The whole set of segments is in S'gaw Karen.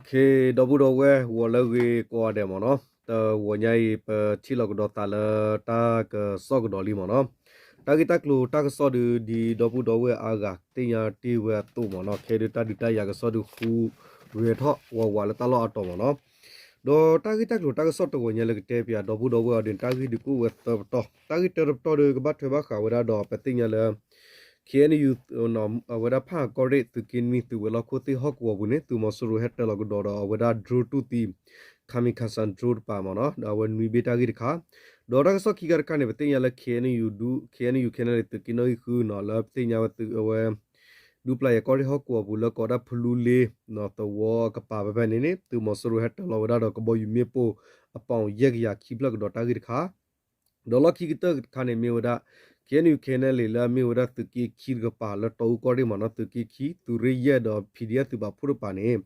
ခ့ ဒီပုၢ်ဒီဝဲၢ် ဂီၤလၢအဂ့ၤကိးဂၤဒဲးမ့ၢ်နီၤ, တဂီၤညါအံၤ ပထံၣ်လိာ်ကဒီးသးလၢတၢ်ကစီၣ်ကဒီးလံမ့ၢ်နီၤ. တၢ်ဂ့ၢ်တၢ်ကျိၤတၢ်ကစီၣ်ဒုး ဒ်ဒီပုၢ်ဒီဝဲၢ်အါဂၤသ့ၣ်ညါတ့ၢ်ဝဲအသိးမ့ၢ်နီၤ, ခဲဒုးတၢ်ဒုးတၢ်ယၤကစီၣ်ဒုး ဃုဂဲၤထီၣ်ဝးဝးလၢတၢ်လီၢ်အါတီၤမ့ၢ်နီၤ. ဒီးတၢ်ဂ့ၢ်တၢ်ကျိၤတၢ်ကစီၣ်တဂီၤညါလၢကတဲပၠးဒီပုၢ်ဒီဝဲၢ်အီၤဒုး တၢ်ဂ့ၢ်ဒုးကအိၣ်ဝဲသၢပတီၢ်, တၢ်ဂ့ၢ်တၢတပတီၢ်ဒုး ကဘၣ်ထွဲဘၣ်ဃးဝဲဒၣ်ဒီး ပသ့ၣ်ညါလၢ ခ့ၣ်အဲၣ်ယူၣ် အဝဲဒၣ်ဖၣ်အၣ်ကီၢ်ရ့ၣ် သုးက့နွံ သုးဝဲၤလီၢ်ခိၣ်သ့ၣ်ဟီၣ်ကဝီၤပူၤန့ၣ် သုးမီၤစိရိၤဟဲတၢၤလီၤကဒီးဒီးအဝဲဒၣ် drone တူၢ်သံ kamikaze drone တပၤမ့ၢ်နီၤ, ဒီးအဝဲနွံဘ့ၣ်တၢ်ဂ့ၢ်တခါ, ဒီးတၢ်ကစီၣ်ခံခါတခါန့ၣ် ပသ့ၣ်ညါလၢ ခ့ၣ်အဲၣ်ယူၣ် ဒူ ခ့ၣ်အဲၣ်ယူၣ် ခ့ၣ်အဲၣ်ယူၣ် ခဲနလံ သုးက့နီၣ်ဂံၢ်ဃုနီၤ လၢပသ့ၣ်ညါဝဲသုးအဝဲ ဒူပျၢ်ယဲၢ်ကီၢ်ရ့ၣ်ဟီၣ်ကဝီၤပူၤလၢကိးဒၣ်ဖလူလ့ သဝီအကပၤဖဲဖဲန့ၣ်န့ၣ် သုးမီၤစိရိၤဟဲတၢၤလီၤဝဲဒၣ်ဒီးကဘီယူၤမ့ၣ်ပိၢ် အပီၣ်ယဲၢ်ကယၤခံဖျၢၣ်ကဒီးတၢ်ဂ့ၢ်တခါ ဒီးလီၢ်ခံကတၢၢ်တခါန့ၣ် မ့ၢ်ဝဲဒၣ် ခ့ၣ်အဲၣ်ယူၣ် ခဲနလံ လၢအမ့ၢ်ဝဲဒၣ်သုးက့ခံတကပၤလၢတီအူကီၢ်ရ့ၣ်မ့ၢ်နီၤ, သုးက့ခံ သုးရ့ၣ်ယဲၢ်ဒီး ပီၣ်ဒံၣ်အဲၣ် သုးပာ်ဖှိၣ်တကပၤန့ၣ်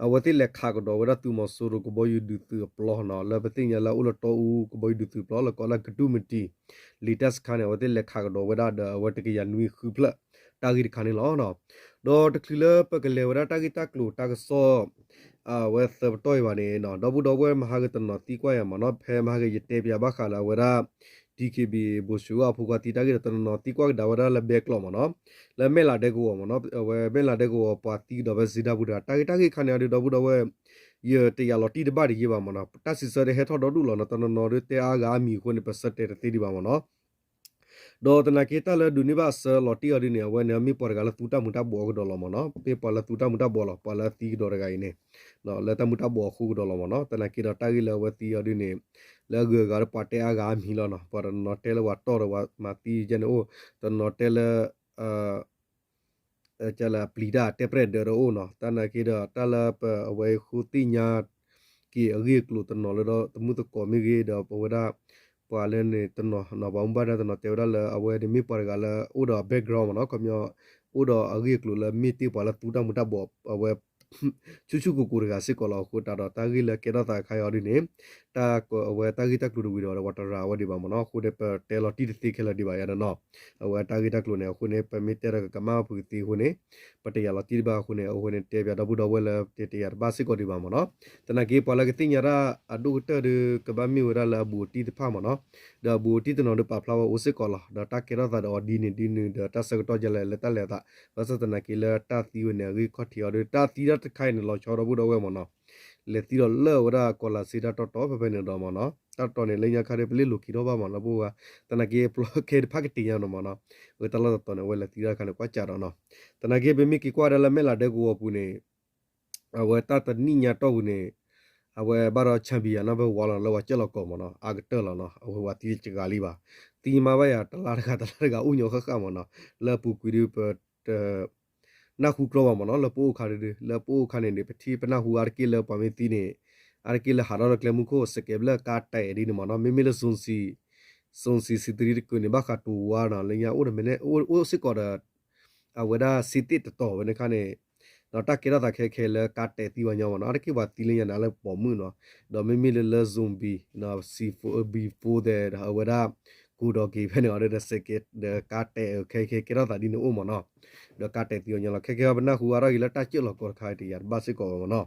အဝဲသ့ၣ်လဲၤခးကဒီးဝဲဒၣ်သုးမီၤစိရိၤကဘီယူၤဒုးသုးအပျီနီၤ, လၢပသ့ၣ်ညါလၢအအိၣ်လၢတီအူကဘီယူၤဒုးသုးပျီ လၢကိးလၢကဒူၣ်မတံၤ လံာ်တၢ်စခါန့ၣ် အဝဲသ့ၣ်လဲၤခးကဒီးဝဲဒၣ်ဒီးအဝဲတကယၤနွံဃုဖျၢၣ် တၢ်ဂ့ၢ်တခါန့ၣ်လီၤ. ဒီးတချုးလၢပကလဲၤဝဲဒၣ်တၢ်ဂ့ၢ်တၢ်ကျိၤတၢ်ကစီၣ် အဝဲသၢပတီၢ်အံၤဘၣ်န့ၣ် ဒီပုၢ်ဒီဝဲၢ်မဟါကတနီၤသံကွၢ်ယၤမ့ၢ်နီၤ, ဖဲမဟါကယတဲပၠးဘၣ်ဃးလၢအဝဲဒၣ် DKBA ဘိၣ်ၡူအဖိခွါသံတၢ်ဂ့ၢ်ဒီး တနီၤနီၤသံကွၢ်ကဒါဝဲဒၣ်လၢဘဲကျိးမ့ၢ်နီၤ, လၢမဲၢ်လးဒဲကဝီၤမ့ၢ်နီၤ, အဝဲမဲၢ်လးဒဲကဝီၤပှၤသံကဒီးဖဲစံးဒါပူၤတဂၤ တၢ်ဂ့ၢ်တၢ်ဂ့ၢ်ခါန့ၣ်အီၤဒုး ဒီပုၢ်ဒီဝဲၢ် ယတယာ်လီၤတံၢ်တဘၣ်တယံာ်ဘၣ်မ့ၢ်နီၤ, တၢ်စံးဆၢဒုးဟဲထီၣ်ဒီဒူၣ်လီၤနီၤ, တနီၤနီၤဒုးတဲအါဂၤအါမံၤအဃိန့ၣ် ပဆၢတဲာ်တသ့ဒံးဘၣ်မ့ၢ်နီၤ. ဒီးသနာ်က့တၢ်လၢဒုးန့ၢ်ဘၣ်အဆၢလီၤတံၢ်အီၤဒုးန့ၣ် အဝဲန့ၣ်မ့ၢ်ပှၤတဂၤလၢသူတၢ်မူၤတၢ်ဘှီးကဒီးလီၤမ့ၢ်နီၤ, မ့ၢ်ပှၤလၢသူတၢ်မူၤတၢ်ဘှီးလီၤ, ပှၤလၢသံကဒီးတဂၤအံၤန့ၣ် လၢတၢ်မူၤတၢ်ဘှီးအဃိကဒီးလီၤမ့ၢ်နီၤ, သနာ်က့ဒီးတၢ်ဂ့ၢ်လၢအဝဲသံအီၤဒုးန့ၣ် လၢအဂုၤအဂၤဒီးပှၤတဲအါဂၤအါမံၤလီၤနီၤ, ပှၤတနီၤနီၤတဲလၢပှၤတီၢ်ဒီးပှၤမၤသံယဲန့ၣ်အိၣ်, တနီၤနီၤတဲလၢ ကလၢအပျံၤတၢ်တဲပျဲၢ်ဒၢးဒီးအိၣ်နီၤ, သနာ်က့ဒီးတၢ်လၢပအဝဲဃိသ့ၣ်ညါက့ၤအဂ့ၢ်အကျိၤတနီၤလၢဒီးသမုၢ်သကိးမ့ၢ်ဂ့ၤဒီး ပဝဲဒၣ် ပှၤလၢန့ၣ်တနီၤနီၤ ပှၤမူဘၣ်ဒါတနီၤတဲဝဲဒၣ်လၢအဝဲန့ၣ်မ့ၢ်ပှၤတဂၤလၢအိၣ်ဒီး background မ့ၢ်နီၤ, ခီပညီ အိၣ်ဒီးအဂ့ၢ်အကျိၤလၢမ့ၢ်တ့ၢ်ပှၤလၢသူတၢ်မူၤတၢ်ဘှီး အဝဲ ဆူၣ်ဆူၣ်ကိၢ်ကိၢ်တဂၤစ့ၢ်ကီးလီၤ. အဃိသတးဒီးတၢ်ဂ့ၢ်လၢကဲထီၣ်သးအခါအံၤအီၤဒုးန့ၣ် တၢ်အဝဲတၢ်ဂ့ၢ်တၢ်ကျိၤတဝံၤဒီးပှၤတရၤဝဲဒံးဘၣ်မ့ၢ်နီၤ, အဃိန့ၣ် ပတဲလီၤတံၢ်တသ့ခဲလၢာ်ဒံးဘၣ်ယါန့ၣ်နီၤ, အဝဲတၢ်ဂ့ၢ်တၢ်ကျိၤန့ၣ် အဃိန့ၣ် ပမ့ၢ်တဲဒီးကကမၣ်ပှၤကသ့အဃိန့ၣ် ပတယာ်လီၤတံၢ်တဘၣ်အဃိန့ၣ် အဃိန့ၣ် တဲပၠးဒီပုၢ်ဒီဝဲၢ်လၢတတယာ်တဘၣ်စ့ၢ်ကီးဒံးဘၣ်မ့ၢ်နီၤ, သနာ်က့ပှၤလၢကသ့ၣ်ညါတၢ်အဒိၣ်ကတၢၢ်ဒီး ကဘၣ်မ့ၢ်ဝဲဒၣ်လၢအဘူးအတံၢ်တဖၣ်မ့ၢ်နီၤ, ဒီးအဘူးအတံၢ်တနီၤဒီးပာ်ဖျါဝဲအိၣ်စ့ၢ်ကီးလီၤ, ဒီးတၢ်ကဲထီၣ်သးဒီးအီၤဒ်န့ၣ်ဒ်န့ၣ်ဒီး တၢ်ဆၢကတီၢ်ယဲလဲၣ်လၢတၢ်လဲၤအသး, ဘၣ်ဆၣ်သနာ်က့လၢတၢ်သံဝဲန့ၣ် အဂ့ၢ်ခီၣ်ထံးအီၤဒီး တၢ်သံတၢ်တခါအံၤန့ၣ် လီၤဆီဒီပုၢ်ဒီဝဲၢ်မ့ၢ်နီၤ, လဲၤသံဒီးလၢဝဲဒၣ်ကီၢ်လၤစ့တၢ်တီတီဖဲဖဲန့ၣ်ဒီးမ့ၢ်နီၤ, တၢ်တီန့ၣ် လၢညါခါဒီး ပလ့ၣ်လိာ်ခံထီၣ်ဘၣ်မ့ၢ်နီၤ, ပဝဲ သနာ်က့ပျီခဲတဖၣ်ကတ့ၢ်ညါနီၤမ့ၢ်နီၤ, အဝဲတၢ်လီၢ်တတီၤန့ၣ် အဝဲလဲၤသံတၢ်တခါန့ၣ် ကွၢ်စးဒီးနီၤ, သနာ်က့ပမ့ၢ်က့ၤကွၢ်ဒၣ်လၢမဲၢ်လးဒဲကဝီၤပူၤန့ၣ် အဝဲတၢ်တနံၣ်ညါတီၢ်ပူၤန့ၣ် အဝဲဘၣ်ဒီး champion နီၢ်ဖဲဝါလီၤလၢပှၤကၢၢ်လီၤကီးမ့ၢ်နီၤ, အါကတၢၢ်လီၤနီၤ, အဝဲပှၤသံတဂၤလံဘၣ်, သံမးဘၣ်ယၤ တလါတဂၤ တလါတဂၤ အိၣ်ညီဃၣ်ဃၣ်မ့ၢ်နီၤ, လၢအပူၤကွံာ်ဒီး ပတ နၢ်ဟူကျီဘၣ်မ့ၢ်နီၤ, လၢပအိၣ်ခါဒုး လၢပအိၣ်ခါန့ၣ်န့ၣ် ပထံၣ်ပနၢ်ဟူအါတက့ၢ်လၢပှၤမ့ၢ်သံန့ၣ် အါတက့ၢ်လၢဟးထီၣ်လၢကျဲမုၢ်ခိၣ် စဲးကဲးဘျဲၣ်ကါတဲာ်ဒ်န့ၣ်မ့ၢ်နီၤ, မ့မ့ၢ်လၢ zone ဆံ zone ဆံ ဆံတရံတကုာ်န့ၣ် ဘၣ်ဃးတူၤဝါနီၤ, လၢညါအိၣ်ဒီးမဲာ်န့ၣ် အိၣ်စ့ၢ်ကီးဒီး အဝဲဒၣ်စ့သ့ၣ်တတီၤဝဲန့ၣ်ခါန့ၣ် ဒီးတၢ်ကဲထီၣ်သးခဲခဲလၢကါတဲာ်သံဝဲညီမ့ၢ်နီၤ, အါတက့ၢ်ပှၤသံလၢညါန့ၣ်လၢပိာ်မုၣ်နီၤ, ဒီးမ့မ့ၢ်လၢလၢ zone ဘံ ဘံ four ဒီး အဝဲဒၣ် ကူဒီးက့ၤဖဲန့ၣ်အီၤဒီး စဲးကဲးဒီးကါတဲာ်ခဲခဲ ကဲထီၣ်သးဒ်န့ၣ်အိၣ်မ့ၢ်နီၤ, ဒီးကါတဲာ်သံဝဲညီလီၤ, ခဲခဲပနၢ်ဟူအါထီၣ်က့ၤလၢတၢ်ကၢၢ်လီၤကီးတခါတယာ်တဘၣ်စ့ၢ်ကီးဝဲမ့ၢ်နီၤ,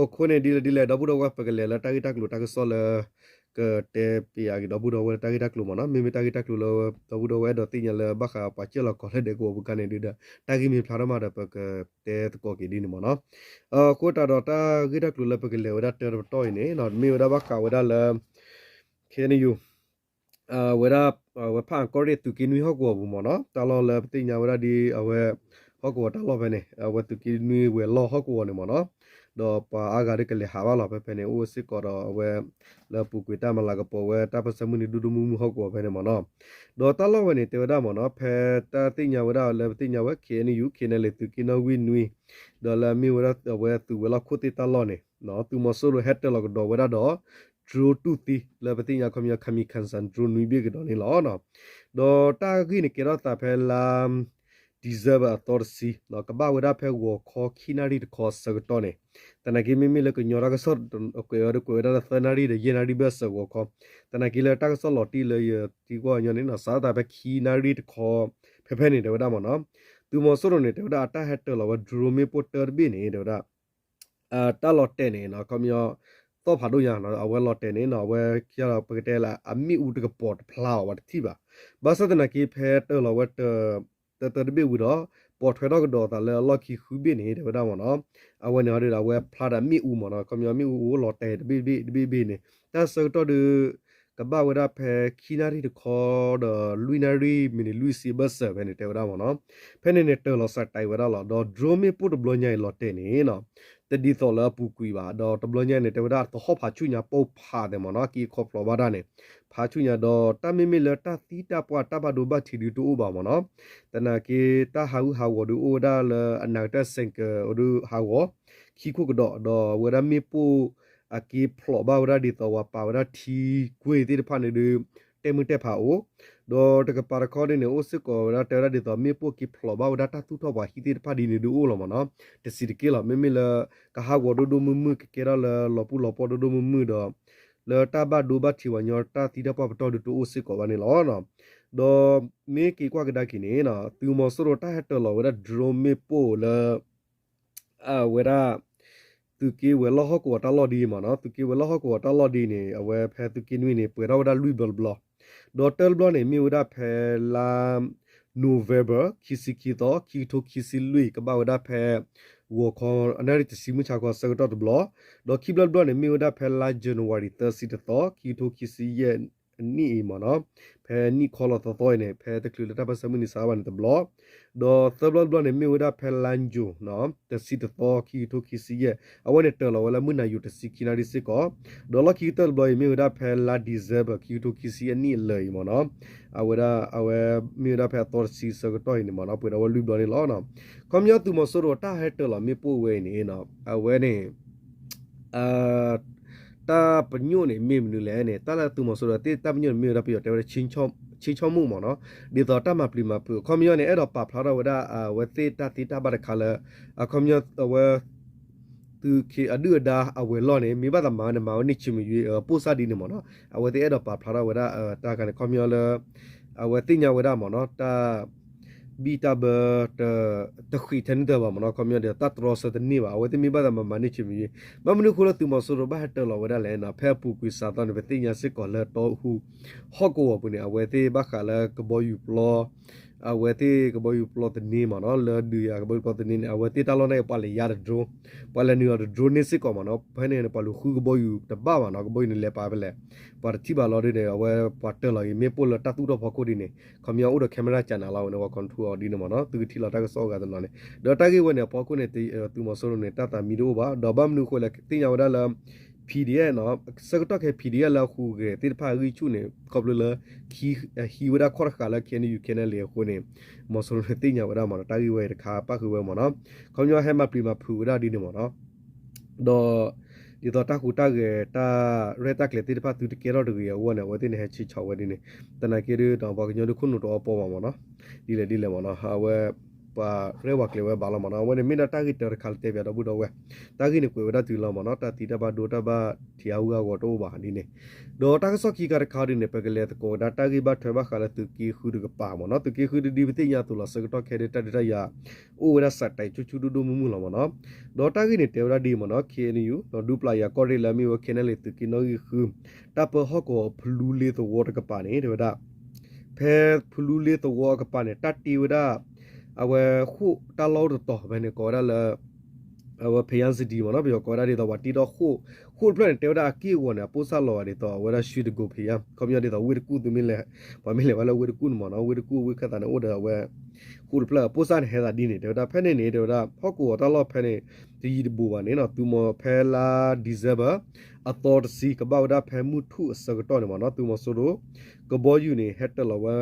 အဃိန့ၣ်ဒ်လဲၣ်ဒ်လဲၣ် ဒီပုၢ်ဒီဝဲၢ် ပကလဲၤလၢတၢ်ဂ့ၢ်တၢ်ကျိၤတၢ်ကစီၣ်လၢ ကတဲပျးက့ၤဒီပုၢ်ဒီဝဲၢ်လၢတၢ်ဂ့ၢ်တၢ်ကျိၤမ့ၢ်နီၤ, မ့မ့ၢ်တၢ်ဂ့ၢ်တၢ်ကျိၤလၢ ဒီပုၢ်ဒီဝဲၢ်အဲၣ်ဒိးသ့ၣ်ညါလၢဘၣ်ဃးပှၤကၢၢ်လီၤကီးလၢဒဲကဝီၤပူၤခါန့ၣ်ဒုးဒီး တၢ်ဂ့ၢ်မ့ၢ်ဖျါထီၣ်မးဒီး ပကတဲသကိးက့ၤဒ်န့ၣ်မ့ၢ်နီၤ, အဃိသတးဒီးတၢ်ဂ့ၢ်တၢ်ကျိၤလၢပကလဲၤဝဲဒၣ်တၢတပတီၢ်အံၤန့ၣ် မ့ၢ်ဝဲဒၣ်ဘၣ်ဃးဝဲဒၣ်လၢ ခဲအံၤ ဝဲဒၣ် ဝဲဖးအၣ်ကီၢ်ရ့ၣ်သုးက့နွံဟီၣ်ကဝီၤပူၤမ့ၢ်နီၤ, တၢ်လီၢ်လၢပသ့ၣ်ညါဝဲဒၣ်ဒ်အဝဲ ဟီၣ်ကဝီၤတၢ်လီၢ်ဖဲန့ၣ် အဝဲသုးက့နွံဝဲၤလီၢ်ဟီၣ်ကဝီၤန့ၣ်မ့ၢ်နီၤ, ဒီးပှၤအါဂၤဒီးကလဲၤဟးဘၣ်လီၤ ဖဲဖဲန့ၣ် အိၣ်စ့ၢ်ကီးဒီးအဝဲ လၢပူၤကွံာ်တၢ်မၤလၤကပီၤဝဲတၢ်ပၢၢ်ဆၢမုၢ်နံၤဒိၣ်ဒိၣ်မုၢ်မုၢ်ဟီၣ်ကဝီၤဖဲန့ၣ်မ့ၢ်နီၤ, ဒီးတၢ်လီၢ်ဝဲန့ၣ် တဲဝဲဒၣ်မ့ၢ်နီၤ ဖဲတၢ်သ့ၣ်ညါဝဲဒၣ်လၢပသ့ၣ်ညါဝဲ ခ့ၣ်အဲၣ်ယူၣ် ခ့ၣ်အဲၣ်ယူၣ် သုးက့နီၣ်ဂံၢ်နွံ ဒီးလၢအမ့ၢ်ဝဲဒၣ်အဝဲသုးဝဲၤလီၢ်ခိၣ်သ့ၣ်တၢ်လီၢ်န့ၣ် သုးမီၤစိရိၤဟဲတၢၤလီၤကဒီးဝဲဒၣ်ဒီး drone တူၢ်သံ လၢပသ့ၣ်ညါခီပညီ kamikaze drone နွံဘ့ၣ်ကဒီးန့ၣ်လီၤ. ဒီးတၢ်ဂ့ၢ်န့ၣ်ကဲထီၣ်သးဖဲလါ December အသီတဆံ ကဘၣ်ဝဲဒၣ်ဖဲဂီၤခီခံနၣ်ရံၣ်တခီအဆၢကတီၢ်န့ၣ်, သနာ်က့မ့မ့ၢ်လၢကညီတၢ်ကစီၣ်ကွဲးဝဲဒီးကွဲးဝဲဒၣ်လၢသၢနၣ်ရံၣ်ဒီးယဲၢ်နၣ်ရံၣ်ဘၢၣ်စၢၤဂီၤခီ, သနာ်က့လၢတၢ်ကစီၣ်လီၤတံၢ်လၢယသံကွၢ်ညီန့ၣ် စးထီၣ်သးဖဲခံနၣ်ရံၣ်တခီ ဖဲဖဲန့ၣ် တဲဝဲဒၣ်မ့ၢ်နီၤ, သုးမီၤစိရိၤန့ၣ် တဲဝဲဒၣ်အတၢ်ဟဲတၢၤလီၤဝဲ drone မ့ၣ်ပိၢ်တၢတဘ့ၣ်န့ၣ် တဲဝဲဒၣ် တၢ်လီၤတဲာ်န့ၣ် ခီပညီ သီၣ်ဖးဒိၣ်ညါ အဝဲလီၤတဲာ်န့ၣ် အဝဲ ပကတဲလၢအမ့ၣ်အူတကပီၤတဖျါအီၤ ပှၤတထံၣ်ဘၣ်. ဘၣ်ဆၣ်သနာ်က့ ဖဲတၢၢ်လီၤဝဲ တၢတၢတဘ့ၣ်ဝံၤဒီး ပိာ်ထွဲထီၣ်ကဒီးအသးလၢအလီၢ်ခံဃုဘ့ၣ်န့ၣ် တဲဝဲဒၣ်မ့ၢ်နီၤ. အဝဲန့ၣ်ဒီး အဝဲဖျါဒီးအမ့ၣ်အူမ့ၢ်နီၤ, ခီပညီမ့ၣ်အူအိၣ်လီၤတဲာ်တဘ့ၣ်တဘ့ၣ်တဘ့ၣ်တဘ့ၣ်န့ၣ် တၢ်ဆၢကတီၢ်ဒီး ကဘၣ်ဝဲဒၣ်ဖဲခံနၣ်ရံၣ်တခီဒီး လွံၢ်နၣ်ရံၣ်မံးနံးလွံၢ်ဆံဘၢၣ်စၢၤဖဲန့ၣ် တဲဝဲဒၣ်မ့ၢ်နီၤ. ဖဲန့ၣ်န့ၣ် တၢၢ်လီၤစးတံဝဲဒၣ်လီၤ. ဒီး drone မ့ၣ်ပိၢ်တဘျီညါအံၤလီၤတဲာ်န့ၣ်နီၤ တဒ်သိးလၢအပူၤကွံာ်ဘၣ်. ဒီးတဘျီညါန့ၣ် တဲဝဲဒၣ်သဟီၣ်ဖးဆူၣ်ညါပိၢ်ဖးသဲးမ့ၢ်နီၤ, က့ၤခီဖျိးဘၣ်တၢ်န့ၣ် ဖးဆူၣ်ညါဒီး တၢ်မ့မ့ၢ်လၢတၢ်သံတၢ်ပှၢ်တၢ်ဘၣ်ဒိဘၣ်ထံးဒုးတအိၣ်ဘၣ်မ့ၢ်နီၤ. သနာ်က့ တၢ်ဟးဂူာ်ဟးဂီၤဒုးအိၣ်ဝဲဒၣ်လၢအနၢ်ကတၢၢ် စဲးကၢး ဒုးဟးဂီၤ ခံခိၣ်ကဒီး ဒီးအဝဲဒၣ်မ့ၣ်ပိၢ် အက့ၤဖျိးဘၣ်ဝဲဒၣ်ဒ်သိးပှၤပာ်ဝဲဒၣ်ထံကွ့ၢ်သ့ၣ်တဖၣ်န့ၣ်ဒုး တဲာ်မုၢ်တဲာ်ဖးအိၣ်, ဒီးတကပၤတခီဒ်န့ၣ် အိၣ်စ့ၢ်ကီးဝဲဒၣ်တဲဝဲဒၣ်ဒ်သိးမ့ၣ်ပိၢ်က့ၤဖျိးဘၣ်ဝဲဒၣ်တၢ်သူၣ်ထီၣ်ပှၤဟံၣ်သ့ၣ်တဖၣ်ဒ်န့ၣ်ဒုးအိၣ်လီၤမ့ၢ်နီၤ. တဆံးတက့ၢ်လီၤ. မ့မ့ၢ်လၢ ကဟးဂီၤဒိၣ်ဒိၣ်မုၢ်မုၢ် ကကဲထီၣ်လၢလီၤပူၤလီၤပှီၢ်ဒိၣ်ဒိၣ်မုၢ်မုၢ်ဒီး လၢတၢ်ဘၣ်ဒိဘၣ်ထံးပှၤညီတၢ်သံတၢ်ပှၢ်ပတီၢ်ဒုးတအိၣ်စ့ၢ်ကီးဘၣ်န့ၣ်လီၤ. ဒီးမ့ၢ်က့ၤကွၢ်ကဒါက့ၤန့ၣ် သုးမီၤစိရိၤတၢ်ဟဲတၢၢ်လီၤဝဲဒၣ် drone မ့ၣ်ပိၢ်လၢ အဝဲဒၣ် သုးက့ဝဲၤလီၢ်ဟီၣ်ကဝီၤတၢ်လီၢ်ဒ်အံၤမ့ၢ်နီၤ, သုးက့ဝဲၤလီၢ်ဟီၣ်ကဝီၤတၢ်လီၢ်ဒ်အံၤန့ၣ် အဝဲဖဲသုးက့နွံန့ၣ် ပှဲၤထီၣ်ဝဲဒၣ်လွံၢ်ဘျီတဘျီ, ဒီးတၢ်တဘျီန့ၣ် မ့ၢ်ဝဲဒၣ်ဖဲလါ November ခံဆံခံသီ ခံကထိခံဆံလွံၢ် ကဘၣ်ဝဲဒၣ်ဖဲ ဂီၤခီနၣ်ရံၣ်တဆံမုၢ်ဆါခီဆၢကတီၢ်တဘျီ, ဒီးခံဘျီတဘျီန့ၣ် မ့ၢ်ဝဲဒၣ်ဖဲလါ January သၢဆံတသီ ခံကထိခံဆံယဲၢ် အနံၣ်အံၤမ့ၢ်နီၤ, ဖဲနံၣ်ခီလီၤသီသီအံၤန့ၣ် ဖဲတချုးလၢတၢ်ပၢၢ်ဆၢမုၢ်နံၤစးဘၣ်န့ၣ်တဘျီ, ဒီးသၢဘျီတဘျီန့ၣ် မ့ၢ်ဝဲဒၣ်ဖဲလါယူၤ တဆံတသီ ခံကထိခံဆံယဲၢ်, အဝဲန့ၣ်တၢၢ်လီၤဝဲလၢမုၢ်နၤယိၤတဆံခံနၣ်ရံၣ်စ့ၢ်ကီး, ဒီးလီၢ်ခံကတၢၢ်တဘျီအံၤ မ့ၢ်ဝဲဒၣ်ဖဲလါ December ခံကထိခံဆံအနံၣ်အလၢာ်အံၤမ့ၢ်နီၤ, အဝဲဒၣ် အဝဲမ့ၢ်ဝဲဒၣ်ဖဲအသီတဆံဆၢကတီၢ်အံၤန့ၣ်မ့ၢ်နီၤ ပှဲၤဒီးဝဲလွံၢ်ဘျီန့ၣ်လီၤ. ခီပညီသုးမီၤစိရိၤတၢ်ဟဲတၢၢ်လီၤမ့ၣ်ပိၢ်ဝဲအံၤန့ၣ် အဝဲန့ၣ် တၢ်ပညိၣ်န့ၣ် မ့ၢ်မနုၤလဲၣ်န့ၣ် တၢ်လၢသုးမီၤစိရိၤသ့ၣ်တၢ်ပညိၣ်န့ၣ် မ့ၢ်ဝဲဒၣ်ပယီၤတဲဝဲဒၣ် ဆ့ဆီၣ်မူၣ်မ့ၢ်နီၤ, ဒ်သိးတၢ်မၤပျံၤမၤဖုး ခီပညီန့ၣ် အဲၣ်ဒိးပာ်ဖျါထီၣ်ဝဲဒၣ် အဝဲသ့ၣ်တၢ်သ့တၢ်ဘၣ်တခါလၢ အခီပညီအဝဲ သုးက့အဒုၣ်အဒါအဝဲၤလီၢ်န့ၣ် မ့ၢ်ဘၣ်သးမၤဝဲန့ၣ် မၤဝဲန့ၢ်ဆံးမ့ၢ်ယွ့ ပိၢ်စၢ်ဒ်န့ၣ်မ့ၢ်နီၤ, အဝဲသ့ၣ်အဲၣ်ဒိးပာ်ဖျါထီၣ်ဝဲဒၣ် တၢ်ခါန့ၣ် ခီပညီလၢ အဝဲသ့ၣ်ညါဝဲဒၣ်မ့ၢ်နီၤ တၢ် ဘံၣ်တၢ်ဘၢ တဃံးထဲန့ၣ်တၢ်ဘၣ်မ့ၢ်နီၤ, ခီပညီဒီးတၢ်တြီဆၢတန့ၢ်ဘၣ်, အဝဲသ့ၣ်မ့ၢ်ဘၣ်သးမၤမၤန့ၢ်ဆံးမ့ၢ်ယွ့, ဘၣ်မနုၤအဃိလၢသုးမီၤစိရိၤဘၣ်ဟဲတၢၢ်လီၤဝဲဒၣ်လဲၣ်န့ၣ် ဖဲအပူၤကွံာ်စးသီန့ၣ် ပသ့ၣ်ညါစ့ၢ်ကီးလၢတီအူ ဟီၣ်ကဝီၤပူၤန့ၣ် အဝဲသ့ၣ်ဘၣ်ဃးလၢကဘီယူၤပျီ အဝဲသ့ၣ်ကဘီယူၤပျီသန့မ့ၢ်နီၤ, လၢဒုးယၤကဘီယူၤပျီသန့န့ၣ် အဝဲသ့ၣ်တၢ်လီၢ်န့ၣ် ပှၤလဲၤယါတဒြိ ပှၤလဲၤနုာ်လီၤတဒြိန့ၣ်စ့ၢ်ကီးမ့ၢ်နီၤ, ဖဲန့ၣ်န့ၣ် ပှၤလူၤဃုကဘီယူၤတဘၣ်ဘၣ်နီၤ, ကဘီယူၤန့ၣ်လဲၤပာ်ဖဲလဲၣ်, ပှၤတထံၣ်ဘၣ်လီၤဒ်န့ၣ် အဝဲပှၤတၢၢ်လီၤဂ့ၤမ့ၣ်ပိၢ်လၢတၢ်သူၣ်ထီၣ်ဖီခိၣ်ဒ်န့ၣ် ခီပညီအိၣ်ဒီး camera ကၠးနၤလီၤဝဲန့ၣ် ပှၤ control အီၤဒ်န့ၣ်မ့ၢ်နီၤ, သုကထံၣ်လီၤတၢ်ကစီၣ်အဂၤတနီၤန့ၣ်, ဒီးတၢ်ဂ့ၢ်ဝဲန့ၣ် အဖီခိၣ်န့ၣ် သုးမီၤစိရိၤန့ၣ် တၢ်သးမံတအိၣ်ဘၣ်, ဒီးဘၣ်မနုၤအဃိလဲၣ် သ့ၣ်ညါဝဲဒၣ်လၢ PDF နီၤ, ဆၢကတီၢ်ခဲ PDF လၢအဟူးဂဲၤသ့ၣ်တဖၣ်အဂံၢ်ဆူၣ်န့ၣ် ခီဖျိလၢ ဟံးဝဲဒၣ်ခီၣ်တဃာ်လၢ KNU KNLA အဃိန့ၣ် မီၤစိရိၤန့ၣ်သ့ၣ်ညါဝဲဒၣ်မ့ၢ်နီၤ, တၢ်ဂ့ၢ်ဝဲအံၤတခါပၣ်ဃုာ်ဝဲမ့ၢ်နီၤ, ခီပညီဟဲမၤပျံၤမၤဖုးဝဲဒၣ်ဒ်န့ၣ်မ့ၢ်နီၤ, ဒီး ဒ်သိးတၢ်ဟူးတၢ်ဂဲၤတၢ်ရဲၣ်တၢ်ကျဲၤသ့ၣ်တဖၣ် သုတကဲထီၣ်တဂ့ၤအဂီၢ်န့ၣ် အဝဲသ့ၣ်န့ၣ်ဟဲဆံးဆီးဝဲဒ်န့ၣ်, သနာ်က့ဒီး ပှၤကညီဒုးခိၣ်နူာ်တအီပီမးမ့ၢ်နီၤ, ဒ်လဲၣ်ဒ်လဲၣ်မ့ၢ်နီၤ, အဝဲ ပှၤရဲၣ်ပှၤကျဲၤဝဲဘၣ်လီၤမ့ၢ်နီၤ, အဝဲန့ၣ်မ့ၢ်ဒၣ်တၢ်ဂ့ၢ်တၢတခါလၢတဲပၠးဒီပုၢ်ဒီဝဲၢ်, တၢ်ဂ့ၢ်န့ၣ်ကွဲးဝဲဒၣ်တုၤလီၤမ့ၢ်နီၤ, တၢ်သံတၢ်ဘၣ်ဒိတၢ်ဘၣ်ထံးအါအူအါဂီၤတအိၣ်ဘၣ်ဒ်န့ၣ်, ဒီးတၢ်ကစီၣ်ခံခါတခါဒ်န့ၣ် ပကလဲၤသကိးဝဲဒၣ်တၢ်ဂ့ၢ်ဘၣ်ထွဲဘၣ်ဃးလၢသုးက့ဃုတကပၤမ့ၢ်နီၤ, သုးက့ဃုတဒုပသ့ၣ်ညါအသိးလီၤ ဆၢကတီၢ်ခဲဒုးတၢ်ဒုးတၢ်ယၤ အိၣ်ဝဲဒၣ်စးတံဆူၣ်ဆူၣ်ဒိၣ်ဒိၣ်မုၢ်မုၢ်လီၤမ့ၢ်နီၤ, ဒီးတၢ်ဂ့ၢ်န့ၣ်တဲဝဲဒၣ်ဒ်အံၤမ့ၢ်နီၤ, KNU ဒီးဒူပျၢ်ယၤကီၢ်ရ့ၣ်လၢအမ့ၢ်ဝဲ KNLA သုးက့နီၣ်ဂံၢ်ဃု တၢ်ပၢဟီၣ်ကဝီၤဖလူလ့သဝီတကပၤန့ၣ် တဲဝဲဒၣ် ဖဲဖလူလ့သဝီအကပၤန့ၣ် တၢ်တ့ဝဲဒၣ် အဝဲဃိၣ်တၢ်လီၢ်အိၣ်တတီၤဖဲန့ၣ် ကိးဝဲဒၣ်လၢ အဝဲ ဖယါစဒံမ့ၢ်နီၤ, ပယီၤကိးဝဲဒၣ်ဒ်သိးပှၤတ့ထီၣ်ဃိၣ်, ဃိၣ်တဖျၢၣ်န့ၣ် တဲဝဲဒၣ်အက့ၢ်အဂီၤန့ၣ် အပိၢ်စၢ်လီၤဂာ်ဒ်သိး အဝဲဒၣ် ရွှေတံခွန်ဘုရား, ခီပညီဒ်သိးဝ့ၢ်တကူၣ်သုမ့ၢ်လဲၤ, ပှၤမ့ၢ်လဲၤဝဲလၢဝ့ၢ်တကူၣ်န့ၣ်မ့ၢ်နီၤ, ဝ့ၢ်တကူၣ်ဝ့ၢ်ခၢၣ်သးန့ၣ် အိၣ်ဒီးအဝဲ ဃိၣ်တဖျၢၣ် အပိၢ်စၢ်န့ၣ်ဟဲသးဒ်န့ၣ် တဲဝဲဒၣ် ဖဲန့ၣ်န့ၣ် တဲဝဲဒၣ် ဟီၣ်ကဝီၤတၢ်လီၢ်ဖဲန့ၣ် တယံၤတဘူးဘၣ်န့ၣ်နီၤ, သုးမီၤဖဲလါ December အသီတဆံ ကဘၣ်ဝဲဒၣ်ဖဲမုၢ်ထူၣ်အဆၢကတီၢ်န့ၣ်မ့ၢ်နီၤ, သုးမီၤစိရိၤ ကဘီယူၤန့ၣ် ဟဲတၢၢ်လီၤဝဲ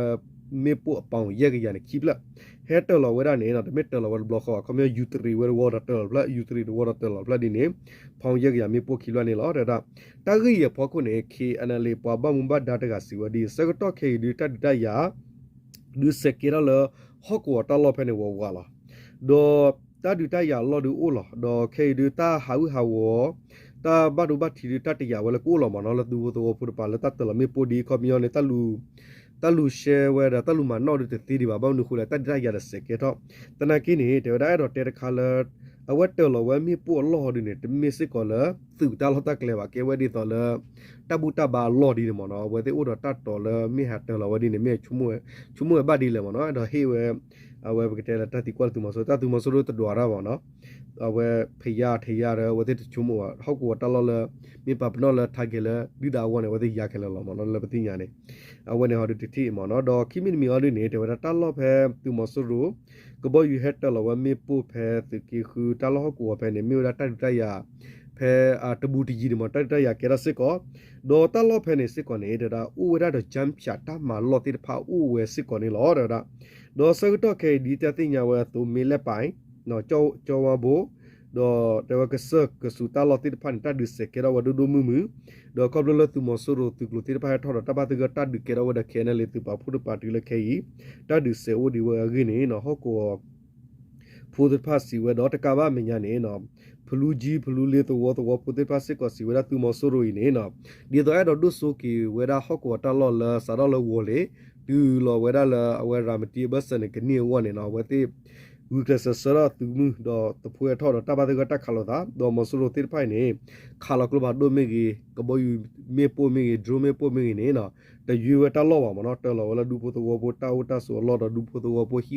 မ့ၣ်ပိၢ်အပီၣ်ယဲၢ်ကယၤန့ၣ် ခံဖျၢၣ်, ဟဲတၢၢ်လီၤဝဲဒၣ်န့ၣ်နီၤ, တမ့ၢ်တၢၢ်လီၤဝဲတဘျီဃီဘၣ်, ခီပညီ ယူၤတရံးဝဲတဝီဒီးတၢၢ်လီၤတဖျၢၣ်, ယူၤတရံးတဝီဒီးတၢၢ်လီၤတဖျၢၣ်ဒ်န့ၣ်, ဖီၣ်ယဲၢ်ကယၤမ့ၣ်ပိၢ်ခံဖျၢၣ်န့ၣ်လီၤ. တဲဝဲဒၣ် တၢ်ဂ့ၢ်အံၤအဖီခိၣ်န့ၣ် KNLA ပှၤဘၣ်မူဘၣ်ဒါတဂၤစံးဝဲဒ်အံၤ, ဆၢကတီၢ်ခဲအံၤဒုး တၢ်ဒုးတၢ်ယၤ ဒုးစဲးကဲထီၣ်လၢ ဟီၣ်ကဝီၤတၢ်လီၢ်ဖဲန့ၣ်ဝးဝးလီၤ. ဒီးတၢ်ဒုးတၢ်ယၤအလီၢ်ဒုးအိၣ်လီၤ. ဒီးခဲအံၤဒုး တၢ်ဟးဂူာ်ဟးဂီၤ တၢ်ဘၣ်ဒိဘၣ်ထံးဒုး တၢ်တယာ်ဝဲလၢကအိၣ်လီၤမ့ၢ်နီၤ, လၢသုးဖိသဝီဖိတကပၤ လၢတၢ်တၢၢ်လီၤမ့ၣ်ပိၢ်ဒ်ခီပညီန့ၣ် တၢ်လူၤရှဲဝဲဒီး တၢ်လူၤမၤနီၣ်ဒုးတသ့ဒံးဘၣ်. ဘၣ်မနုၤအဃိလဲၣ် တၢ်ဒုးတၢ်ယၤဒီးစဲးကဲထီၣ်. သနာ်က့န့ၣ် တဲဝဲဒၣ် အဲၣ်ဒိးတဲတခါလၢ အဝဲတၢၤလီၤဝဲမ့ၣ်ပိၢ်အလီၢ်ဟီဒုန့ၣ် တမ့ၢ်စ့ၢ်ကီးလၢ သုးတၢ်လီၢ်တၢ်ကျဲဘၣ်, ကဲဝဲဒ်သိးလၢ တၢ်ဘူၣ်တၢ်ဘါအလီၢ်ဒ်န့ၣ်မ့ၢ်နီၤ. အဝဲသ့ၣ်အိၣ်ဒီးတၢ်တိာ်လၢမ့ၢ်ဟးတၢၤလီၤဝဲဒ်န့ၣ် မ့ၢ် ဆိကမိၣ်ဝဲဘၣ်ဒ်လဲၣ်မ့ၢ်နီၤ, ဒီးဟ့ၣ်ဝဲ အဝဲပကတဲလၢတၢ်သံကွၢ်လၢသုးမီၤစိရိၤ, တၢ်သုးမီၤစိရိၤတဒွးတၢ်မ့ၢ်နီၤ, အဝဲဖယါထယါဒီး အဝဲသ့ၣ်တဆိကမိၣ်ဘၣ် ဟီၣ်ကဝီၤတၢ်လီၢ်လၢ မ့ၢ်ပာ်ပနီၣ်လၢ target လၢဒုၣ်ဒါအဂီၢ်န့ၣ် အဝဲသ့ၣ်ယါခဲလၢာ်လီၤမ့ၢ်နီၤ, လၢပသ့ၣ်ညါန့ၣ် အဝဲန့ၣ်ဟီဒုတထံၣ်မ့ၢ်နီၤ. ဒီးခံမံၤတမံၤအီၤဒုန့ၣ် တဲဝဲဒၣ်တၢ်လီၢ်ဖဲသုးမီၤစိရိၤ ကဘီယူၤဟဲတၢၤလီၤဝဲမ့ၣ်ပိၢ်ဖဲသုးက့ဃု တၢ်လီၢ်ဟီၣ်ကဝီၤဖဲန့ၣ် မ့ၢ်ဝဲဒၣ်တၢ်ဒုးတၢ်ယၤ ဖဲတဘူးတယံၤန့ၣ်မ့ၢ် တၢ်ဒုးတၢ်ယၤကဲထီၣ်စ့ၢ်ကီး, ဒီးတၢ်လီၢ်ဖဲန့ၣ်စ့ၢ်ကီးန့ၣ် တဲဝဲဒၣ်အိၣ်ဝဲဒၣ်ဒီး ကၠၣ်ဖၠး တၢ်မၤလီၢ်သ့ၣ်တဖၣ်အိၣ်ဝဲစ့ၢ်ကီးန့ၣ်လီၤ တဲဝဲဒၣ်. ဒီးဆၢကတီၢ်ခဲအံၤဒ်တၢ်သ့ၣ်ညါဝဲအသိး မ့ၢ်လဲၣ်ပၢၢ် ကၠီဝါဘိ ဒီးတဲဝဲကစၢၢ်ကဆူးတၢ်လီၢ်သ့ၣ်တဖၣ်န့ၣ် တၢ်ဒုးစဲးကဲထီၣ်ဝဲဒိၣ်ဒိၣ်မုၢ်မုၢ်, ဒီးခီဖျိလၢသုးမီၤစိရိၤသုးကျိၤသ့ၣ်တဖၣ်ဟဲထီၣ်ဒီးတၢ်ဘၣ်သဂၢၢ်တၢ်ဒုးကဲထီၣ်ဝဲဒီး ခဲအံၤန့ၣ်လံ သုးပာ်ဖှိၣ်တပာ်တုၤလၢခဲအံၤ တၢ်ဒုးစဲးအိၣ်ဒံးဝဲအဂ့ၢ်န့ၣ်နီၤ ဟီၣ်ကဝီၤ ဖိသ့ၣ်တဖၣ်စံးဝဲဒီးတကးဘၣ်အမဲာ်ညါန့ၣ်နီၤ ဖလူကၠံ ဖလူလ့ သဝီသဝီဖိသ့ၣ်တဖၣ်စ့ၢ်ကီးစံးဝဲဒၣ်သုးမီၤစိရိၤအံၤန့ၣ်နီၤ ဒ်သိးအဲၣ်ဒိးဒိၣ်စိက့ၤဝဲဒၣ်ဟီၣ်ကဝီၤတၢ်လီၢ်လၢစးထီၣ်လၢဂီၤလ့ၤ တုၤလီၤဝဲဒၣ်လၢအဝဲရၤမတံအဘၢၣ်စၢၤန့ၣ် ကန့ၢ်အဂီၢ်န့ၣ်နီၤ အဝဲသ့ၣ် ဂုာ်ကျဲးစၢးဆှၢထီၣ်သုးမုၢ်ဒီးသဖှိထီၣ်ဒီးတၢ်ဘၣ်သဂၢၢ်တၢ်ခးလိာ်သး ဒီးမီၤစိရိၤသ့ၣ်တဖၣ်အံၤန့ၣ် ခးလီၤကျိဖးဒိၣ်မ့ၢ်ဂ့ၤ ကဘီယူၤမ့ၣ်ပိၢ်မ့ၢ်ဂ့ၤ drone မ့ၣ်ပိၢ်မ့ၢ်ဂ့ၤန့ၣ်နီၤ တယွ့ဝဲတၢ်လီၢ်ဘၣ်မ့ၢ်နီၤ တၢၤလီၤဝဲလၢဒူဖိသဝီဖိတၢ်အိၣ်တၢ်ဆိးအလီၢ်ဒီးဒူဖိသဝီဖိဟံၣ်ဃီ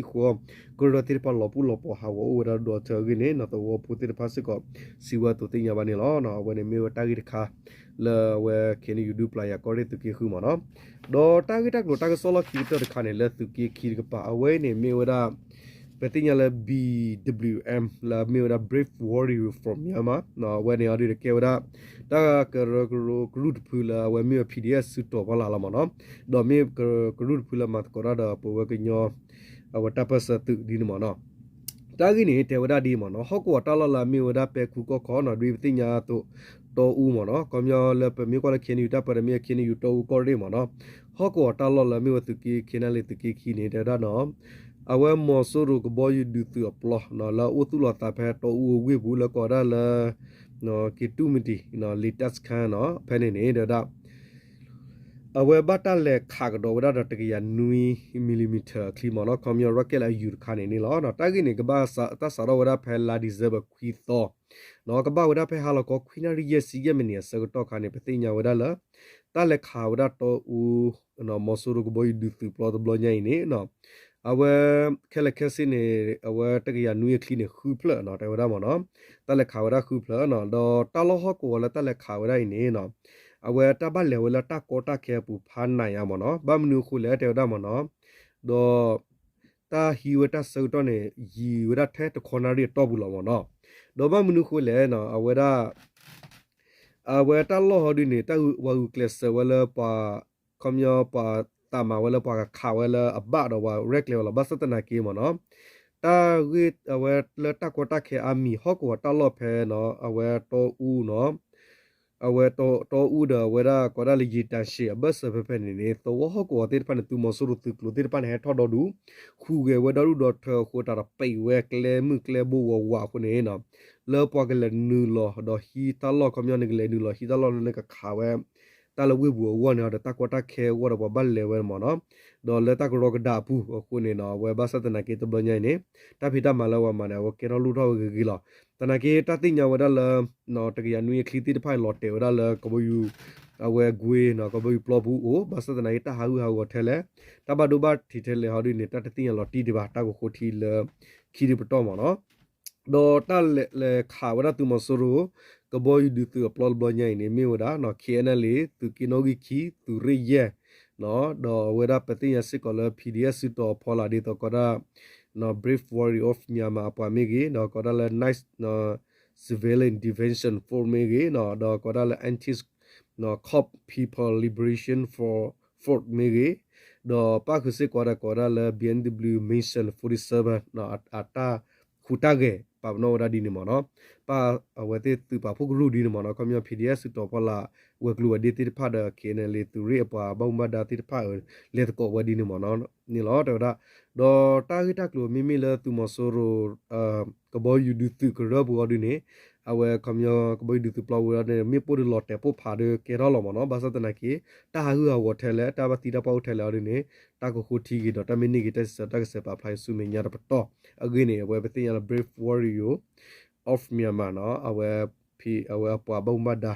ကရၢသ့ၣ်တဖၣ်လီၤပူၤလီၤပီၤဟးဂီၤအိၣ်ဝဲဒၣ်ဒီးထၢအဂ့ၢ်န့ၣ်နီၤ သဝီဖိသ့ၣ်တဖၣ်စ့ၢ်ကီး စံးဝဲအသိးသ့ၣ်ညါဘၣ်န့ၣ်လီၤ. အဝဲန့ၣ်မ့ၢ်ဝဲတၢ်ဂ့ၢ်တခါ လၢအဝဲ ခဲအံၤန့ၣ် ယူၤဒုပျၢ်ယၤကီၢ်ရ့ၣ်သုးက့ဃုမ့ၢ်နီၤ ဒီးတၢ်ဂ့ၢ်တၢ်ကျိၤတၢ်ကစီၣ်လီၢ်ခံကတၢၢ်တခါန့ၣ် လၢသုးက့ခံတကပၤ အဝဲန့ၣ်မ့ၢ်ဝဲဒၣ် ပသ့ၣ်ညါလၢ B W M လၢမ့ၢ်ဝဲဒၣ် Brave Warrior from Myanmar အဝဲန့ၣ်အီၤဒုးတကဲဝဲဒၣ် တၢ်ကရၢကရိကရူၢ်တဖုလၢအဝဲမ့ၢ်ဝဲ P D S စုတီၤဖီလာ်လီၤမ့ၢ်နီၤ ဒီးမ့ၢ်ကရူၢ်တဖုလၢမၤသကိးတၢ်ဒီးပဝဲကညီ အဝဲတၢ်ပၢၢ်ဆၢသုးဒ်န့ၣ်မ့ၢ်နီၤ တၢ်ဂ့ၢ်န့ၣ်တဲဝဲဒၣ်ဒ်မ့ၢ်နီၤ ဟီၣ်ကဝီၤတၢ်လီၢ်လၢအမ့ၢ်ဝဲဒၣ်ပဲခူကီၢ်ခီနီၤ ဒ်ပသ့ၣ်ညါအသိး တီအူမ့ၢ်နီၤ ခီပညီလၢပမ့ၢ်ကွၢ်လၢ K N U တၢ်ပၢတမ့ၢ် K N U တီအူကီၢ်ရ့ၣ်မ့ၢ်နီၤ ဟီၣ်ကဝီၤတၢ်လီၢ်လၢအမ့ၢ်ဝဲသုးက့ ခဲအံၤန့ၣ်လံ သုးက့ခံန့ၣ် တဲဝဲဒၣ်နီၤ အဝဲမီၤစိရိၤကဘီယူၤဒုးသုးအပျီ လၢအအိၣ်သူၣ်လီၤသးဖဲတီအူအဝ့ၢ်ပူၤလၢကိးဝဲဒၣ်လၢ က့ၤတူၢ်မတံၤ လံာ်တၢ်စခါနီၤ ဖဲန့ၣ်န့ၣ် တဲဝဲဒၣ် အဝဲဘၣ်တၢ်လဲၤခးကဒီးဝဲဒၣ်ဒီးတကယၤနွံ millimeter အချံမ့ၢ်နီၤ ခီပညီ rocket လၢအယူၤတခါန့ၣ်န့ၣ်လီၤ. တၢ်ဂ့ၢ်န့ၣ် ကဘၣ်တၢ်စးထီၣ်ဝဲဒၣ်ဖဲလါ December ခွံသီ ကဘၣ်ဝဲဒၣ်ဖဲဟါလီၤခီ ခွံနၣ်ရံၣ်ယဲၢ်ဆံယဲၢ်မံးနံးအဆၢကတီၢ်ခါန့ၣ် ပသ့ၣ်ညါဝဲဒၣ်လၢ တၢ်လဲၤခးဝဲဒၣ်တီအူ မီၤစိရိၤကဘီယူၤဒုးသုးပျီတဘျီညါအံၤန့ၣ် အဝဲခဲလၢာ်ခဲဆ့န့ၣ် အဝဲတကယၤနွံအချံန့ၣ် ဃုဖျၢၣ်နီၤ တဲဝဲဒၣ်မ့ၢ်နီၤ တၢ်လဲၤခးဝဲဒၣ်ဃုဖျၢၣ်နီၤ ဒီးတၢ်လီၢ်ဟီၣ်ကဝီၤလၢတၢ်လဲၤခးဝဲဒၣ်အံၤန့ၣ်နီၤ အဝဲတၢ်ဘၣ်လဲၤဝဲလၢတၢ်ကီတၢ်ခဲအပူၤဖးနးယါမ့ၢ်နီၤ ဘၣ်မနုၤအဃိလဲၣ်တဲဝဲဒၣ်မ့ၢ်နီၤ ဒီး တၢ်ဟံးဝဲတၢ်ဆၢကတီၢ်န့ၣ် ယံာ်ဝဲဒၣ်ထဲတခီနၣ်ရံၣ်အတီၢ်ပူၤလီၤမ့ၢ်နီၤ ဒီးဘၣ်မနုၤအဃိလဲၣ်နီၤ အဝဲဒၣ် အဝဲတၢ်လီၢ်ဟီဒုန့ၣ် တၢ်ဝဲဂုာ်ကျဲးစၢးဝဲလၢပှၤ ခီပညီပှၤသးမၤဝဲလၢပှၤကခးဝဲလၢ အဘၣ်ဒီးပှၤရဲၣ်ကျဲၤဝဲလီၤ ဘၣ်ဆၣ်သနာ်က့မ့ၢ်နီၤ တၢ်ဂ့ၢ်အဝဲလၢတၢ်ကီတၢ်ခဲအါမံၤ ဟီၣ်ကဝီၤတၢ်လီၢ်ဖဲနီၤ အဝဲတီအူနီၤ အဝဲတီအူဒီးအဝဲဒၣ်ကိးဒၣ်လၢယံာ်တၢ်ရှံးအဘၢၣ်စၢၤဖဲဖဲန့ၣ်န့ၣ် သဝီဟီၣ်ကဝီၤသ့ၣ်တဖၣ်န့ၣ် သုးမီၤစိရိၤသုးကျိၤသ့ၣ်တဖၣ်န့ၣ် ဟဲထီၣ်ဒီဒူၣ် ဃုဂဲၤဝဲဒီဒူၣ်ဒီထၢအဃိတးဒီးပံးဝဲကျဲမုၢ်ကျဲဘိဝးဝးအဃိန့ၣ်နီၤ လၢပှၤကလဲၤနုာ်လီၤ ဒီးဟံးတၢ်လီၢ်ခီပညီန့ၣ် ကလဲၤနုာ်လီၤဟံးတၢ်လီၢ်လၢနကခးဝဲ တၢ်လၢဝ့ၢ်ပူၤအဂီၢ်န့ၣ်ဒီး တၢ်ကီတၢ်ခဲအဂီၢ်ဒီးပှၤဘၣ်လဲၤဝဲမ့ၢ်နီၤ ဒီးလၢတၢ်ကရီကဒါအပူၤအဃိန့ၣ်နီၤ အဝဲဘၣ်ဆၣ်သနာ်က့တဘျီညါအံၤန့ၣ် တၢ်ဖံးတၢ်မၤလၢပှၤမၤန့ၣ် အဝဲကဲထီၣ်လိၣ်ထီၣ်ဝဲဂ့ၤဂ့ၤလီၤ. သနာ်က့တၢ်သ့ၣ်ညါဝဲဒၣ်လၢ တကယၤနွံအချံသ့ၣ်တဖၣ်အံၤလီၤတဲာ်ဝဲဒၣ်လၢကဘီယူၤ အဝဲကွ့နီၤ ကဘီယူၤပျီပူၤအိၣ် ဘၣ်ဆၣ်သနာ်က့တၢ်ဟးဂူာ်ဟးဂီၤထဲလဲၣ် တၢ်ဘၣ်ဒိဘၣ်ထံးထဲလဲၣ်ဟီဒ်န့ၣ် တၢ်တသ့ၣ်ညါလီၤတံၢ်ဒံးဘၣ် တၢ်ကဃိထံလၢခံဒံးပတီၢ်မ့ၢ်နီၤ ဒီးတၢ်လဲၤခးဝဲဒၣ်သုးမီၤစိရိၤ ကဘီယူၤဒုးသုးအပျီတဘျီညါအံၤန့ၣ် မ့ၢ်ဝဲဒၣ် K N L A သုးက့နီၣ်ဂံၢ်ခံ သုးရ့ၣ်ယဲၢ် ဒီးအဝဲဒၣ်ပသ့ၣ်ညါစ့ၢ်ကီးလၢ P D S စုတီၤအဖီလာ်ဒ်သိးကိးဒၣ် Brave Warrior of Myanmar အပှၤမ့ၢ်ဂ့ၤ ဒီးကိးဒၣ်လၢ Night Civilian Defense Force မ့ၢ်ဂ့ၤ ဒီးကိးဒၣ်လၢ Anti Kachin People Liberation Force မ့ၢ်ဂ့ၤ ဒီးပၣ်ဃုာ်စ့ၢ်ကီးဒီးကိးဒၣ်လၢ B N W Mission forty-seven အတၢ်ဟူးတၢ်ဂဲၤ ပာ်ပနီၣ်ဝဲဒၣ်ဒ်န့ၣ်မ့ၢ်နီၤ ပၣ်အဝဲသ့ၣ်သုးပာ်ဖှိၣ်ကရူၢ်ဒ်န့ၣ်မ့ၢ်နီၤ ခီပညီ P D S စုတီၤဖီလာ် ဝဲၤကျိၤဝဲၤဒ့သ့ၣ်တဖၣ်ဒီး K N L A သုးရ့ၣ်အပှၤဘၣ်မူဘၣ်ဒါသ့ၣ်တဖၣ်အၢ လဲၤသကိးဝဲဒ်န့ၣ်မ့ၢ်နီၤန့ၣ်လီၤ. တဲဝဲဒၣ် ဒီးတၢ်ဂ့ၢ်တၢ်ကျိၤမ့မ့ၢ်လၢသုးမီၤစိရိၤ ကဘီယူၤဒုးသုးကရၢပူၤအီၤဒ်န့ၣ် အဝဲခီပညီကဘီယူၤဒုးသုးပျီဝဲဒၣ်န့ၣ် မ့ၣ်ပိၢ်ဒုးလီၤတဲာ်ပိၢ်ဖးဒုးကဲထီၣ်လီၤမ့ၢ်နီၤ ဘၣ်ဆၣ်သနာ်က့ တၢ်ဟးဂူာ်ဟးဂီၤထဲလဲၣ် တၢ်ဘၣ်သံတၢ်ပှၢ်အိၣ်ထဲလဲၣ်အီၤဒ်န့ၣ် တၢ်ကဃိထံဂ့ၤဒီးတၢ်မ့ၢ်န့ၢ်ဂ့ၤတၢ်စံးဆၢတၢ်ကစဲးပာ်ဖျါဆူမဲာ်ညါတပတီၢ် အဂ့ၢ်န့ၣ် အဝဲပသ့ၣ်ညါလၢ Brave Warrior of Myanmar နီၤ အဝဲ အဝဲအပှၤဘၣ်မူဘၣ်ဒါ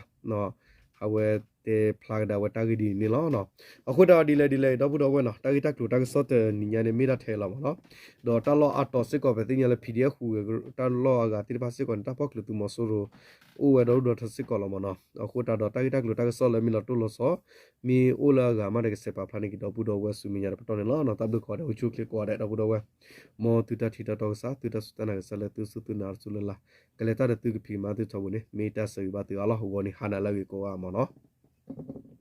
အဝဲတဲဖျါကဒါဝဲတၢ်ဂ့ၢ်ဒ်အံၤန့ၣ်လီၤ. အဃိတၢ်ဒ်လဲၣ်ဒ်လဲၣ် ဒီပုၢ်ဒီဝဲၢ်နီၤ တၢ်ဂ့ၢ်တၢ်ကျိၤတၢ်ကစီၣ်တနံၤညါန့ၣ် မ့ၢ်ဒၣ်ထဲလီၤမ့ၢ်နီၤ. ဒီးတၢ်လီၢ်အါတီၤစ့ၢ်ကီး ပသ့ၣ်ညါလၢ PDF ဟူးဂဲၤတၢ်လီၢ်အဂၤသ့ၣ်တဖၣ်စ့ၢ်ကီးန့ၣ် တၢ်ဖီၣ်ချုးသုးမီၤစိရိၤ အိၣ်ဝဲဒီဒူၣ်ဒီထၢစ့ၢ်ကီးလီၤမ့ၢ်နီၤ. အဃိတၢ်ဒီးတၢ်ဂ့ၢ်တၢ်ကျိၤတၢ်ကစီၣ်လၢမ့ၢ်လီၤတိၢ်လီၤဆီ မ့ၢ်အိၣ်လၢအဂၤမးဒီး ကဆဲးပာ်ဖျါန့ၢ်က့ၤဒီပုၢ်ဒီဝဲၢ်ဆူမဲာ်ညါတပတီၢ်န့ၣ်လီၤ. တၢ်ဘျုးကိးဂၤဒဲး အိၣ်ဆူၣ်အိၣ်ချ့ကိးဂၤဒဲး ဒီပုၢ်ဒီဝဲၢ် မ်သုတၢ်ထံၣ်တၢ်တီကစၢ်သုတၢ်စူၢ်တၢ်နာ်ကစၢ်လၢသုစူၢ်သုနာ်အစိလၢ်လၢ် ကလဲၤတၢ်ဒီးသုကဖံးကမၤသုထီဘိန့ၣ် မ့ၢ်တၢ်ဆၢဂ့ၤဘၣ်သုအါလီၤ. ဂီၤန့ၣ်ဟါနၤလၢအဂ့ၤကိးဂၤမ့ၢ်နီၤ.